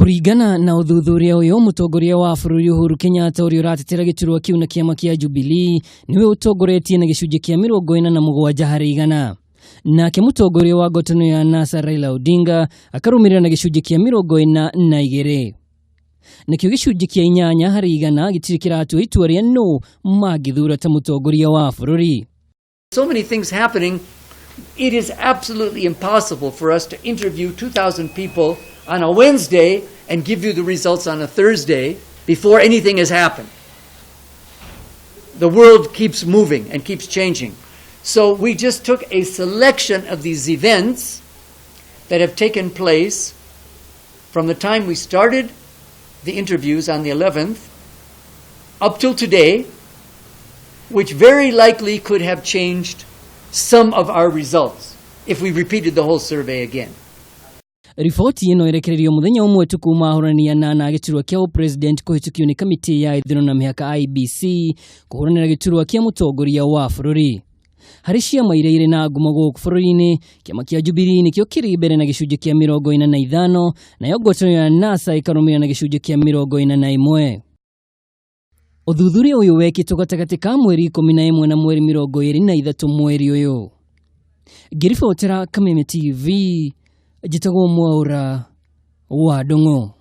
Kũringana na ũthuthuria ũyũ, mũtongoria wa bũrũri Uhuru Kenyatta, ũrĩa ũratetera gĩturwa kĩu na kĩama kĩa Jubilee, nĩwe ũtongoretie na gĩcunjĩ kĩa 47%. Nake mũtongoria wa ngwatanĩro ya NASA Raila Odinga akarũmĩrĩra na gĩcunjĩ kĩa 42. Nakĩo gĩcunjĩ kĩa 8% gĩtirĩ kĩratua itua rĩa nũ mangĩthura ta mũtongoria wa bũrũri. So many things happening, it is absolutely impossible for us to interview 2,000 people on a Wednesday and give you the results on a Thursday before anything has happened. The world keeps moving and keeps changing. So we just took a selection of these events that have taken place from the time we started the interviews on the 11th up till today, which very likely could have changed some of our results if we repeated the whole survey again. Riboti ĩno ĩrekereirio mũthenya ũmwe tu kuma ahũrani anana a gĩturwa kĩa ũpresident kũhĩtũkio nĩ kamĩtĩ ya ithurano na mĩhaka IEBC kũhũranĩra gĩturwa kĩa mũtongoria wa bũrũri. Harĩ ciama iria irĩ na ngumo gũkũ bũrũri-inĩ, kĩama kĩa Jubilee nĩkĩo kĩrĩ mbere na gĩcunjĩ kĩa 45, nayo ngwatanĩro ya NASA ĩkarũmĩrĩra na gĩcunjĩ kĩa 41. Ũthuthuria ũyũ wekĩtwo gatagatĩ ka mweri 11 na mweri 23 mweri ũyũ. Ngĩribotera Kameme TV, njĩtagwo Mwaũra wa Ndung'u.